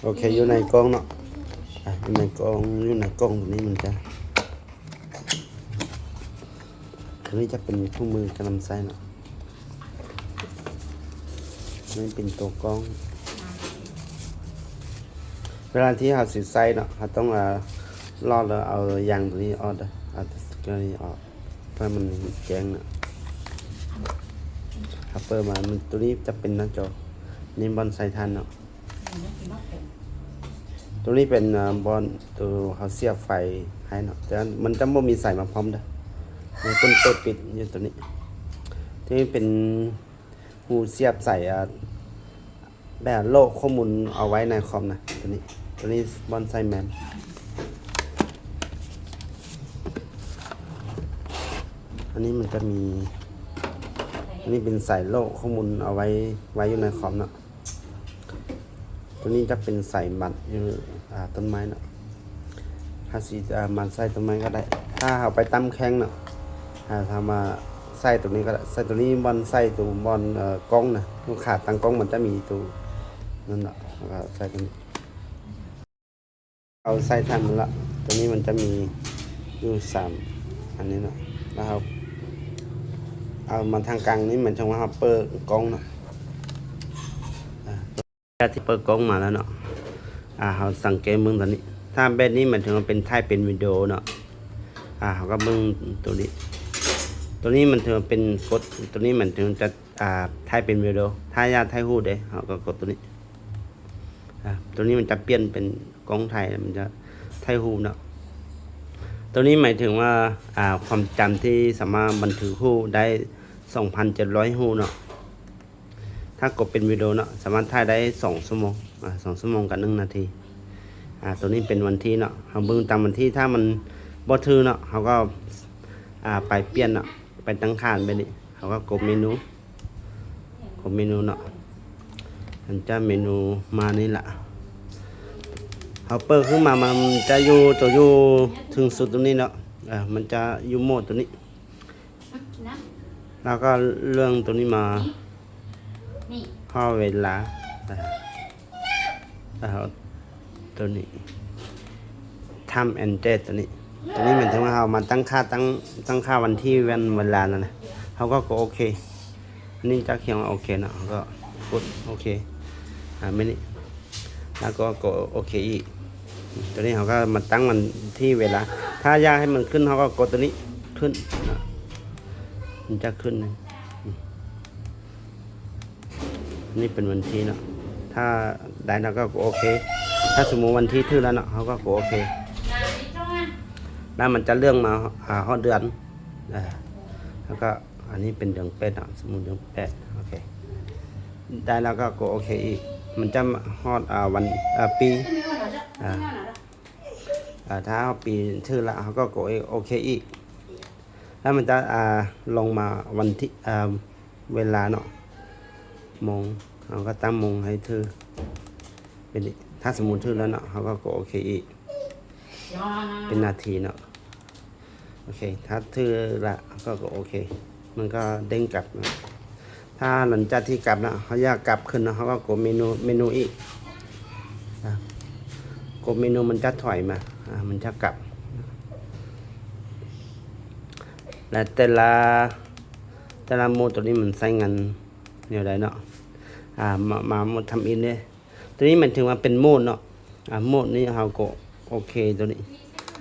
ໂອເຄ ຢູ່ໃນກ່ອງເນາະ ອ່າ ຢູ່ໃນກ່ອງ ຢູ່ໃນກ່ອງໂຕນີ້ມັນຈະ ໂຕນີ້ຈະເປັນຄູ່ມືກະນຳໃຊ້ເນາະ ນີ້ເປັນໂຕກ່ອງ ເວລາທີ່ເຮົາຊິໃສ່ເນາະ ເຮົາຕ້ອງ ອ່າ ຫຼອດແລ້ວເອົາຢາງໂຕນີ້ອອກເດີ ເອົາໂຕນີ້ອອກ ເພື່ອມັນແຈ້ງເນາະ ເຮົາເປີດມາ ມັນ ໂຕນີ້ຈະເປັນໜ້າຈໍ ນີ້ບ່ອນໃສ່ຖ່ານເນາະ ໂຕນີ້ເປັນ ອ່າ ບ່ອນໂຕເຮົາສຽບໄຟໃຫ້ເນາະ ແຕ່ມັນຈະບໍ່ມີສາຍມາພ້ອມເດີ ມີກຸນເປີດປິດຢູ່ໂຕນີ້ ໂຕນີ້ເປັນຮູສຽບສາຍ ອ່າ ແບບໂຫຼກຂໍ້ມູນເອົາໄວ້ໃນຄອມນະ ໂຕນີ້ ໂຕນີ້ບ່ອນໃສ່ແມມ ອັນນີ້ມັນຈະມີ ອັນນີ້ເປັນສາຍໂຫຼກຂໍ້ມູນເອົາໄວ້ ໄວ້ຢູ່ໃນຄອມເນາະ ໂຕນີ້ຈະເປັນສາຍມັດຢູ່ ອ່າ ຕົ້ນໄມ້ເນາະ ເຮົາຊິ ອ່າ ມັດໃສ່ຕົ້ນໄມ້ກໍໄດ້ ຖ້າເຮົາໄປຕຳແຂ່ງເນາະ ອ່າ ຖ້າມາໃສ່ໂຕນີ້ກໍໄດ້ ໃສ່ໂຕນີ້ບ່ອນໃສ່ໂຕບ່ອນ ເອ່ອ ກ້ອງນະ ຢູ່ຂາຕັ້ງກ້ອງມັນຈະມີໂຕນັ້ນເນາະ ແລ້ວກໍໃສ່ໂຕນີ້ ເອົາໃສ່ຖັງມັນລະ ໂຕນີ້ມັນຈະມີຢູ່ສາມອັນນີ້ເນາະ ແລ້ວເຮົາເອົາມາທາງກາງນີ້ ໝາຍເຖິງວ່າເຮົາເປີດກ້ອງເນາະ ອ່າ ຈາກທີ່ເປີດກ້ອງມາແລ້ວເນາະ ອ່າ ເຮົາສັງເກດເບິ່ງໂຕນີ້ ຖ້າແບບນີ້ໝາຍເຖິງວ່າເປັນ ຖ່າຍເປັນວິດີໂອເນາະ ອ່າ ເຮົາກໍເບິ່ງໂຕນີ້ ໂຕນີ້ມັນຖືວ່າເປັນກົດ ໂຕນີ້ມັນເຖິງຈະ ອ່າ ຖ່າຍເປັນວິດີໂອ ຖ້າຢາກຖ່າຍຮູບເດ້ ເຮົາກໍກົດໂຕນີ້ ອ່າ ໂຕນີ້ມັນຈະປ່ຽນເປັນກ້ອງຖ່າຍ ມັນຈະຖ່າຍຮູບເນາະ ໂຕນີ້ໝາຍເຖິງວ່າ ອ່າ ຄວາມຈຳທີ່ສາມາດບັນທຶກຮູບໄດ້ ສອງພັນເຈັດຮ້ອຍຮູບເນາະ ຖ້າກົດເປັນວິດີໂອເນາະ ສາມາດຖ່າຍໄດ້ສອງຊົ່ວໂມງ ອ່າ ສອງຊົ່ວໂມງກັບໜຶ່ງນາທີ ອ່າ ໂຕນີ້ເປັນວັນທີເນາະ ເຮົາເບິ່ງຕາມວັນທີ ຖ້າມັນບໍ່ຖືກເນາະ ເຮົາກໍ ອ່າ ໄປປ່ຽນເນາະ ໄປຕັ້ງຄ່າແບບນີ້ ເຮົາກໍກົດເມນູ ກົດເມນູເນາະ ມັນຈະເມນູມານີ້ລະ ເຮົາເປີດຂຶ້ນມາ ມັນຈະຢູ່ ໂຕຢູ່ເທິງສຸດໂຕນີ້ເນາະ ເອີ ມັນຈະຢູ່ໂໝດໂຕນີ້ ແລ້ວກໍເລື່ອນໂຕນີ້ມາ ນີ້ ພໍເວລາ ເອີ ເອີ ໂຕນີ້ Time and Date ໂຕນີ້ ໂຕນີ້ໝາຍເຖິງວ່າເຮົາມາຕັ້ງຄ່າ ຕັ້ງ ຕັ້ງຄ່າວັນທີ ວັນເວລານັ້ນນະ ເຮົາກໍກົດໂອເຄ ອັນນີ້ຈະຂຽນວ່າໂອເຄເນາະ ເຮົາກໍກົດໂອເຄ ອ່າ ແມ່ນນີ້ ແລ້ວກໍກົດໂອເຄອີກ ໂຕນີ້ເຮົາກໍມາຕັ້ງວັນທີ ເວລາ ຖ້າຢາກໃຫ້ມັນຂຶ້ນ ເຮົາກໍກົດໂຕນີ້ຂຶ້ນເນາະ ມັນຈະຂຶ້ນ ນີ້ເປັນວັນທີເນາະ ຖ້າໄດ້ແລ້ວກໍໂອເຄ ຖ້າສົມມຸດວັນທີຖືກແລ້ວເນາະ ເຮົາກໍກົດໂອເຄ ແລ້ວມັນຈະເລື່ອນມາຫາຮອດເດືອນ ເອີ ແລ້ວກໍອັນນີ້ເປັນເດືອນແປດເນາະ ສົມມຸດເດືອນແປດ ໂອເຄ ໄດ້ແລ້ວກໍກົດໂອເຄອີກ ມັນຈະຮອດ ອ່າ ວັນ ອ່າ ປີ ອ່າ ອ່າ ຖ້າເຮົາປີນຖືກລະ ເຮົາກໍກົດໂອເຄອີກ ແລ້ວມັນຈະ ອ່າ ລົງມາວັນທີ ອ່າ ເວລາເນາະ ໂມງ ເຮົາກໍຕັ້ງໂມງໃຫ້ຖືກ ເປັນ ຖ້າສົມມຸດຖືກແລ້ວເນາະ ເຮົາກໍກົດໂອເຄອີກ ເປັນນາທີເນາະ ໂອເຄ ຖ້າຖືກລະ ເຮົາກໍກົດໂອເຄ ມັນກໍເດ້ງກັບເນາະ ຖ້າຫຼັງຈາກທີ່ກັບແລ້ວ ເຮົາຢາກກັບຄືນເນາະ ເຮົາກໍກົດເມນູ ເມນູອີກ ອ່າ ກົດເມນູມັນຈະຖອຍມາ ອ່າ ມັນຈະກັບ ແລະ ແຕ່ລະ ແຕ່ລະໂໝດໂຕນີ້ມັນໃຊ້ງານແນວໃດເນາະ ອ່າ ມາ ມາໂໝດທຳອິນເດ້ ໂຕນີ້ໝາຍເຖິງວ່າເປັນໂໝດເນາະ ອ່າ ໂໝດນີ້ເຮົາກໍໂອເຄໂຕນີ້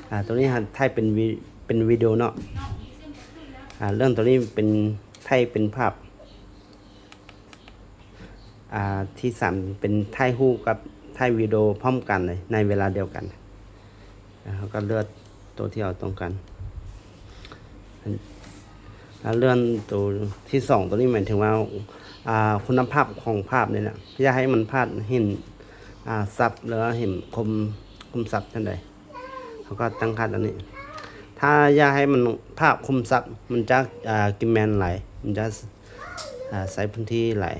ອ່າ ໂຕນີ້ເຮົາຖ່າຍເປັນວິ ເປັນວິດີໂອເນາະ ອ່າ ເລື່ອນໂຕນີ້ເປັນ ຖ່າຍເປັນພາບ ອ່າ ທີສາມເປັນຖ່າຍຮູບກັບຖ່າຍວິດີໂອພ້ອມກັນເລີຍ ໃນເວລາດຽວກັນ ແລ້ວເຮົາກໍເລືອກໂຕທີ່ເຮົາຕ້ອງການ ແລ້ວເລື່ອນໂຕທີສອງ ໂຕນີ້ໝາຍເຖິງວ່າ ອ່າ ຄຸນນະພາບຂອງພາບນີ້ນະ ຢ່າໃຫ້ມັນພາດ ເຫັນ ອ່າ ຊັບ ຫຼືວ່າເຫັນຄົມ ຄົມຊັບຈັ່ງໃດ ເຮົາກໍຕັ້ງຄ່າຕົວນີ້ ຖ້າຢາກໃຫ້ມັນພາບຄົມຊັບ ມັນຈະ ອ່າ ກິນແມນຫຼາຍ ມັນຈະ ອ່າ ໃຊ້ພື້ນທີ່ຫຼາຍ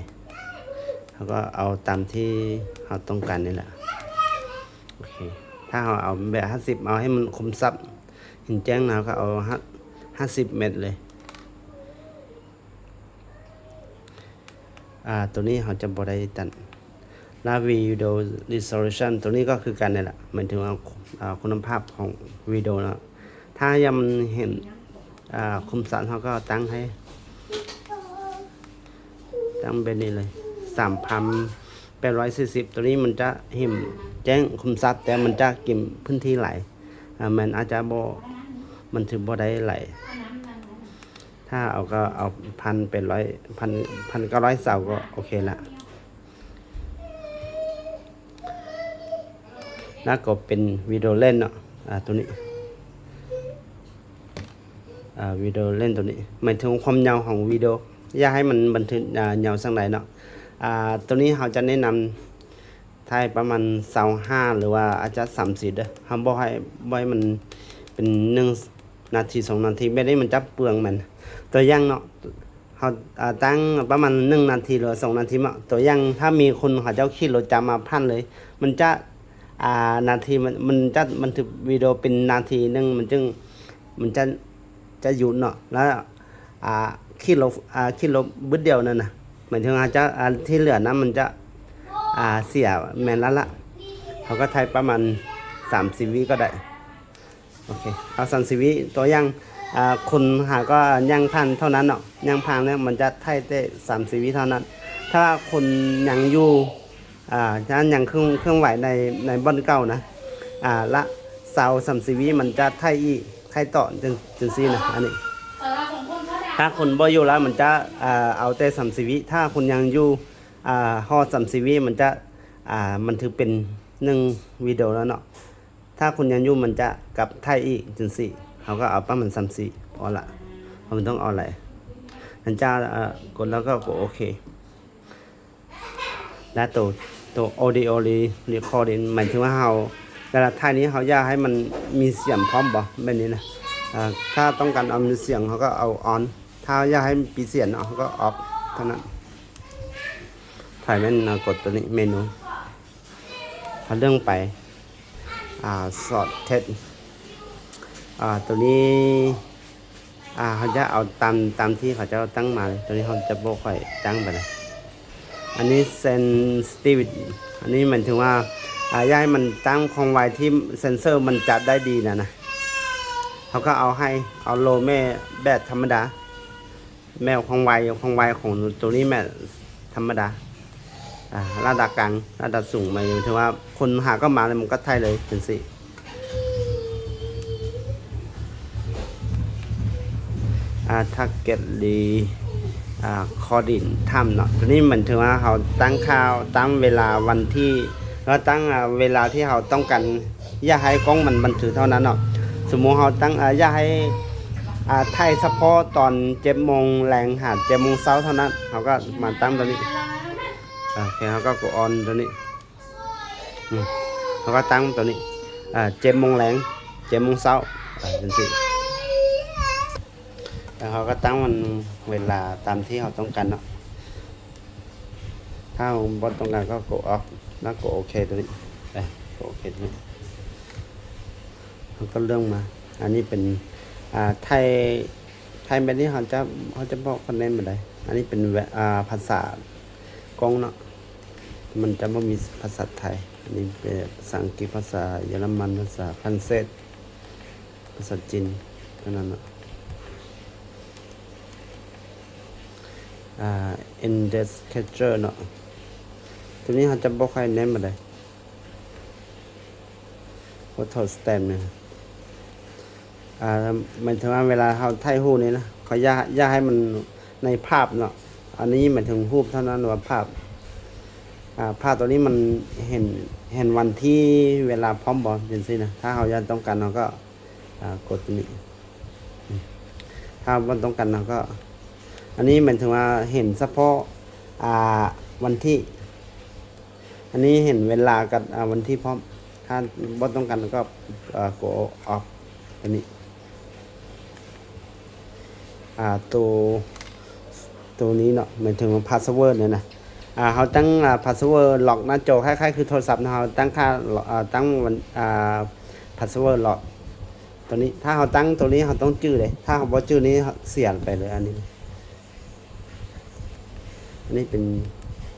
ເຮົາກໍເອົາຕາມທີ່ເຮົາຕ້ອງການນີ້ແຫຼະ ໂອເຄ ຖ້າເຮົາເອົາແບບຫ້າສິບ ເອົາໃຫ້ມັນຄົມຊັບ ເຫັນແຈ້ງນະ ເຮົາກໍເອົາຫ້າ ຫ້າສິບແມັດເລີຍ ອ່າ ໂຕນີ້ເຮົາຈະບໍ່ໄດ້ຕັດ ລະວິດີໂອ resolution ໂຕນີ້ກໍຄືກັນນີ້ແຫຼະ ໝາຍເຖິງວ່າ ອາ ຄຸນນະພາບຂອງວິດີໂອເນາະ. ຖ້າຢາກມັນເຫັນ ອາ ຄົມຊັດ ເຮົາກໍຕັ້ງໃຫ້ ຕັ້ງແບບນີ້ເລີຍ ສາມພັນແປດຮ້ອຍສີ່ສິບ. ໂຕນີ້ມັນຈະເຫັນແຈ້ງຄົມຊັດ ແຕ່ມັນຈະກິນພື້ນທີ່ຫຼາຍ ອາ ມັນອາດຈະບໍ່ ມັນຖືບໍ່ໄດ້ຫຼາຍ. ຖ້າເອົາກໍເອົາພັນແປດຮ້ອຍ ພັນ ພັນເກົ້າຮ້ອຍຊາວກໍໂອເຄລະ. ແລ້ວກໍເປັນວິດີໂອເລນເນາະ ອາ ໂຕນີ້ ອາ ວິດີໂອເລນໂຕນີ້ ໝາຍເຖິງຄວາມຍາວຂອງວິດີໂອ ຢາກໃຫ້ມັນບັນທຶກ ອາ ຍາວສ່ຳໃດເນາະ. ອາ ໂຕນີ້ເຮົາຈະແນະນຳ ຖ່າຍປະມານຊາວຫ້າ ຫຼືວ່າອາດຈະສາມສິບເດີ້ ເຮົາບໍ່ໃຫ້ ບໍ່ໃຫ້ມັນເປັນໜຶ່ງນາທີ ສອງນາທີ ແບບນີ້ມັນຈະເປືອງມັນ. ຕົວຢ່າງເນາະ ເຮົາ ອາ ຕັ້ງປະມານໜຶ່ງນາທີ ຫຼືວ່າສອງນາທີເນາະ. ຕົວຢ່າງ ຖ້າມີຄົນເຂົາເຈົ້າຂີ່ລົດຈັກມາຜ່ານເລີຍ ມັນຈະ ອາ ນາທີ ມັນ ມັນຈະບັນທຶກວິດີໂອເປັນນາທີໜຶ່ງ ມັນຈຶ່ງ ມັນຈະ ຈະຢຸດເນາະ ແລ້ວ ອາ ຂີດລົບ ອາ ຂີດລົບບຶດດຽວນັ້ນນະ ໝາຍເຖິງອາດຈະ ອາ ທີ່ເຫຼືອນະ ມັນຈະ ອາ ເສຍແມ່ນລະລະ. ເຮົາກໍຖ່າຍປະມານສາມສິບວິກໍໄດ້ ໂອເຄ ເອົາສາມສິບວິ. ຕົວຢ່າງ ອາ ຄົນເຂົາກໍຍ່າງຜ່ານເທົ່ານັ້ນເນາະ ຍ່າງຜ່ານແລ້ວມັນຈະຖ່າຍແຕ່ສາມສິບວິເທົ່ານັ້ນ. ຖ້າຄົນຍັງຢູ່ ອາ ຖ້າຍັງເຄື່ອງ ເຄື່ອນໄຫວໃນ ໃນບ່ອນເກົ່ານະ ອາ ລະຊາວສາມສິບວິ ມັນຈະຖ່າຍອີກ ຖ່າຍຕໍ່ ຈັ່ງ ຈັ່ງຊີ້ນະ. ອັນນີ້ ຖ້າຄົນບໍ່ຢູ່ລະ ມັນຈະ ອາ ເອົາແຕ່ສາມສິບວິ ຖ້າຄົນຍັງຢູ່ ອາ ຮອດສາມສິບວິ ມັນຈະ ອາ ມັນຖືເປັນໜຶ່ງວິດີໂອແລ້ວເນາະ. ຖ້າຄົນຍັງຢູ່ ມັນຈະກັບຖ່າຍອີກ ຈັ່ງຊີ້ ເຮົາກໍເອົາປະມານສາມສິບພໍລະ ເຮົາບໍ່ຕ້ອງເອົາຫຼາຍ. ຫຼັງຈາກ ອາ ກົດແລ້ວກໍກົດໂອເຄ. ແລະໂຕ ໂຕ audio recording ໝາຍເຖິງວ່າເຮົາ ເວລາຖ່າຍນີ້ເຮົາຢາກໃຫ້ມັນມີສຽງພ້ອມບໍ່ ແບບນີ້ນະ. ອາ ຖ້າຕ້ອງການເອົາມີສຽງ ເຮົາກໍເອົາ on ຖ້າຢາກໃຫ້ມີສຽງເນາະ ເຮົາກໍ off ເທົ່ານັ້ນ. ຖ່າຍແມ່ນ ອາ ກົດໂຕນີ້ ເມນູ ເຮົາເລື່ອນໄປ ອາ short text ອາ ໂຕນີ້ ອາ ເຮົາຈະເອົາຕາມ ຕາມທີ່ເຂົາເຈົ້າຕັ້ງມາເລີຍ ໂຕນີ້ເຮົາຈະບໍ່ຄ່ອຍຕັ້ງປານໃດ. ອັນນີ້ sensitivity ອັນນີ້ໝາຍເຖິງວ່າ ອາ ຢາກໃຫ້ມັນຕັ້ງຄວາມໄວທີ່ເຊັນເຊີມັນຈັບໄດ້ດີນະນະ ເຮົາກໍເອົາໃຫ້ ເອົາໂລແມ່ແບບທຳມະດາ ແມ່ຄວາມໄວ ຄວາມໄວຂອງໂຕນີ້ແມ່ນທຳມະດາ ອາ ລະດັບກາງ ລະດັບສູງ ໝາຍເຖິງວ່າຄົນຫາກໍມາແລ້ວມັນກໍຖ່າຍເລີຍ ຈັ່ງຊີ້. ອາ target re- ອາ recording time ເນາະ ໂຕນີ້ໝາຍເຖິງວ່າເຮົາຕັ້ງຄ່າ ຕັ້ງເວລາ ວັນທີ ແລ້ວຕັ້ງ ອາ ເວລາທີ່ເຮົາຕ້ອງການ ຢາກໃຫ້ກ້ອງມັນບັນທຶກເທົ່ານັ້ນເນາະ. ສົມມຸດເຮົາຕັ້ງ ອາ ຢາກໃຫ້ ອາ ຖ່າຍສະເພາະຕອນເຈັດໂມງແລງຫາເຈັດໂມງເຊົ້າເທົ່ານັ້ນ ເຮົາກໍມາຕັ້ງໂຕນີ້ ໂອເຄ ເຮົາກໍກົດ on ໂຕນີ້ ອືມ ເຮົາກໍຕັ້ງໂຕນີ້ ອາ ເຈັດໂມງແລງ ເຈັດໂມງເຊົ້າ ອາ ຈັ່ງຊີ້. ແລ້ວເຮົາກໍຕັ້ງມັນເວລາຕາມທີ່ເຮົາຕ້ອງການເນາະ ຖ້າເຮົາບໍ່ຕ້ອງການກໍກົດ off ແລ້ວກົດໂອເຄໂຕນີ້ ເອີ ກົດໂອເຄໂຕນີ້ ເຮົາກໍເລືອກມາ ອັນນີ້ເປັນ ອາ ໄທ ໄທແບບນີ້ເຮົາຈະ ເຮົາຈະບໍ່ຄອນເນັດປານໃດ ອັນນີ້ເປັນ ອາ ພາສາກ້ອງເນາະ ມັນຈະບໍ່ມີພາສາໄທ ອັນນີ້ເປັນພາສາອັງກິດ ພາສາເຢຍລະມັນ ພາສາຝຣັ່ງເສດ ພາສາຈີນເທົ່ານັ້ນເນາະ ອາ Index Catcher ເນາະ ໂຕນີ້ເຮົາຈະບໍ່ຄ່ອຍເນັ້ນປານໃດ Photo Stamp ນີ້ ອາ ໝາຍເຖິງວ່າເວລາເຮົາຖ່າຍຮູບນີ້ນະ ເຂົາຢາກ ຢາກໃຫ້ມັນໃນພາບເນາະ ອັນນີ້ໝາຍເຖິງຮູບເທົ່ານັ້ນ ຫຼືວ່າພາບ ອາ ພາບໂຕນີ້ມັນເຫັນ ເຫັນວັນທີເວລາພ້ອມບໍ່ ຈັ່ງຊີ້ນະ ຖ້າເຮົາຢາກຕ້ອງການເຮົາກໍ ອາ ກົດໂຕນີ້ ຖ້າບໍ່ຕ້ອງການເຮົາກໍ ອັນນີ້ໝາຍເຖິງວ່າເຫັນສະເພາະ ອາ ວັນທີ ອັນນີ້ເຫັນເວລາກັບ ອາ ວັນທີພ້ອມ ຖ້າບໍ່ຕ້ອງການກໍ ອາ ກົດ off ໂຕນີ້ ອາ ໂຕ ໂຕນີ້ເນາະ ໝາຍເຖິງວ່າ password ນີ້ນະ ອາ ເຮົາຕັ້ງ ອາ password lock ໜ້າຈໍ ຄ້າຍໆຄືໂທລະສັບເນາະ ເຮົາຕັ້ງຄ່າ ອາ ຕັ້ງ ອາ password lock ໂຕນີ້ ຖ້າເຮົາຕັ້ງໂຕນີ້ເຮົາຕ້ອງຈື່ເດ້ ຖ້າເຮົາບໍ່ຈື່ນີ້ເສຍໄປເລີຍ ອັນນີ້ ອັນນີ້ເປັນ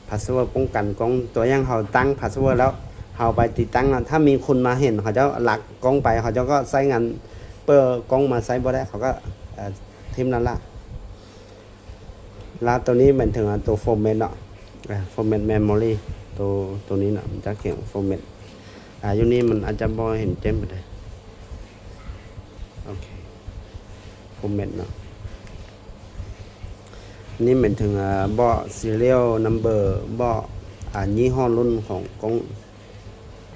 ພາສເວີດປ້ອງກັນກ້ອງ. ຕົວຢ່າງເຮົາຕັ້ງພາສເວີດແລ້ວ ເຮົາໄປຕິດຕັ້ງເນາະ ຖ້າມີຄົນມາເຫັນ ເຂົາເຈົ້າລັກກ້ອງໄປ ເຂົາເຈົ້າກໍໃຊ້ງານເປີດກ້ອງມາໃຊ້ບໍ່ໄດ້ ເຂົາກໍ ເອີ ຖິ້ມນັ້ນລະ. ລະໂຕນີ້ໝາຍເຖິງ ອາ ໂຕຟໍແມັດເນາະ ອາ ຟໍແມັດເມມໂມຣີ ໂຕ ໂຕນີ້ເນາະ ມັນຈະຂຽນຟໍແມັດ ອາ ຢູ່ນີ້ມັນອາດຈະບໍ່ເຫັນແຈ້ງປານໃດ. ໂອເຄ ຟໍແມັດເນາະ ນີ້ໝາຍເຖິງ ອາ ເບາະຊີຣຽວນຳເບີ ເບາະ ອາ ຍີ່ຫໍ້ລຸ້ນຂອງກ້ອງ.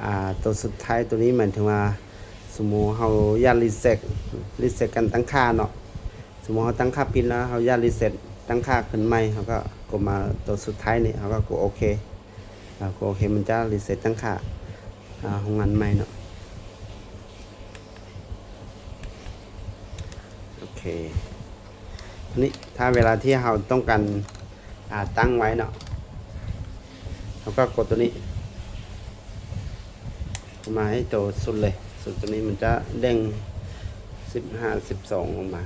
ອາ ໂຕສຸດທ້າຍໂຕນີ້ໝາຍເຖິງວ່າ ສົມມຸດເຮົາຢາກຣີເຊັດ ຣີເຊັດການຕັ້ງຄ່າເນາະ ສົມມຸດເຮົາຕັ້ງຄ່າຜິດແລ້ວ ເຮົາຢາກຣີເຊັດຕັ້ງຄ່າຄືນໃໝ່ ເຮົາກໍກົດມາໂຕສຸດທ້າຍນີ້ ເຮົາກໍກົດໂອເຄ ອາ ກົດໂອເຄ ມັນຈະຣີເຊັດຕັ້ງຄ່າ ອາ ໂຮງງານໃໝ່ເນາະ. ໂອເຄ ທີນີ້ຖ້າເວລາທີ່ເຮົາຕ້ອງການ ອາ ຕັ້ງໄວ້ເນາະ ເຮົາກໍກົດໂຕນີ້ ມາໃຫ້ໂຕສຸດເລີຍ ສຸດໂຕນີ້ມັນຈະເດັ່ງສິບຫ້າ ສິບສອງອອກມາ.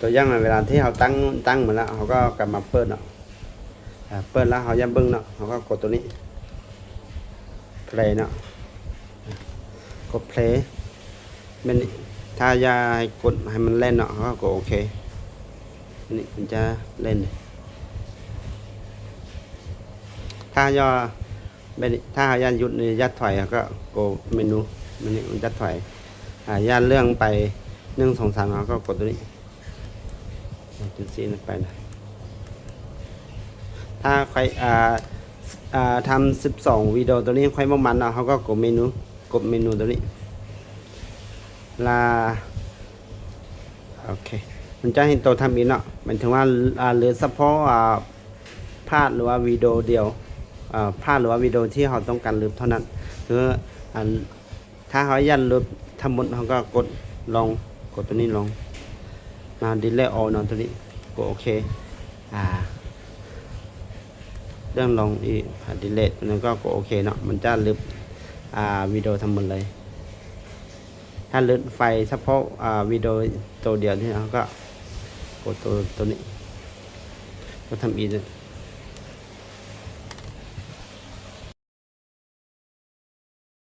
ຕົວຢ່າງເວລາທີ່ເຮົາຕັ້ງ ຕັ້ງມາແລ້ວ ເຮົາກໍກັບມາເປີດເນາະ ອາ ເປີດແລ້ວເຮົາຢາກເບິ່ງເນາະ ເຮົາກໍກົດໂຕນີ້ ເພລເນາະ ກົດເພລ ແມ່ນນີ້ ຖ້າຢາກໃຫ້ກົດໃຫ້ມັນແລ່ນເນາະ ເຮົາກໍກົດໂອເຄ ນີ້ມັນຈະແລ່ນເລີຍ. ຖ້າຢາກ ແບບນີ້ ຖ້າເຮົາຢາກຢຸດ ຫຼື ຢາກຖອຍ ເຮົາກໍກົດເມນູ ແບບນີ້ມັນຈະຖອຍ ອາ ຢາກເລື່ອນໄປ ໜຶ່ງ ສອງ ສາມ ເຮົາກໍກົດໂຕນີ້ ຈຸດສີ່ນັ້ນໄປນະ. ຖ້າຂ້ອຍ ອາ ອາ ທຳສິບສອງວິດີໂອໂຕນີ້ຂ້ອຍບໍ່ໝັ້ນເນາະ ເຮົາກໍກົດເມນູ ກົດເມນູໂຕນີ້ ລະ ໂອເຄ ມັນຈະໃຫ້ໂຕທຳອິດເນາະ ໝາຍເຖິງວ່າ ອາ ເລືອກສະເພາະ ອາ ພາດ ຫຼືວ່າວິດີໂອດຽວ ອາ ພາດ ຫຼືວ່າວິດີໂອທີ່ເຮົາຕ້ອງການລຶບເທົ່ານັ້ນ ຄື ອັນ ຖ້າເຮົາຢາກລຶບທັງໝົດ ເຮົາກໍກົດລອງ ກົດໂຕນີ້ລອງ ມາດີລີດອອລເນາະ ໂຕນີ້ ກົດໂອເຄ ອາ ເລື່ອນລອງອີກ ອາ ດີລີດ ແລ້ວກໍກົດໂອເຄເນາະ ມັນຈະລຶບ ອາ ວິດີໂອທັງໝົດເລີຍ. ຖ້າລຶບໄຟສະເພາະ ອາ ວິດີໂອໂຕດຽວນີ້ ເຮົາກໍກົດໂຕ ໂຕນີ້ ກໍທຳອິດ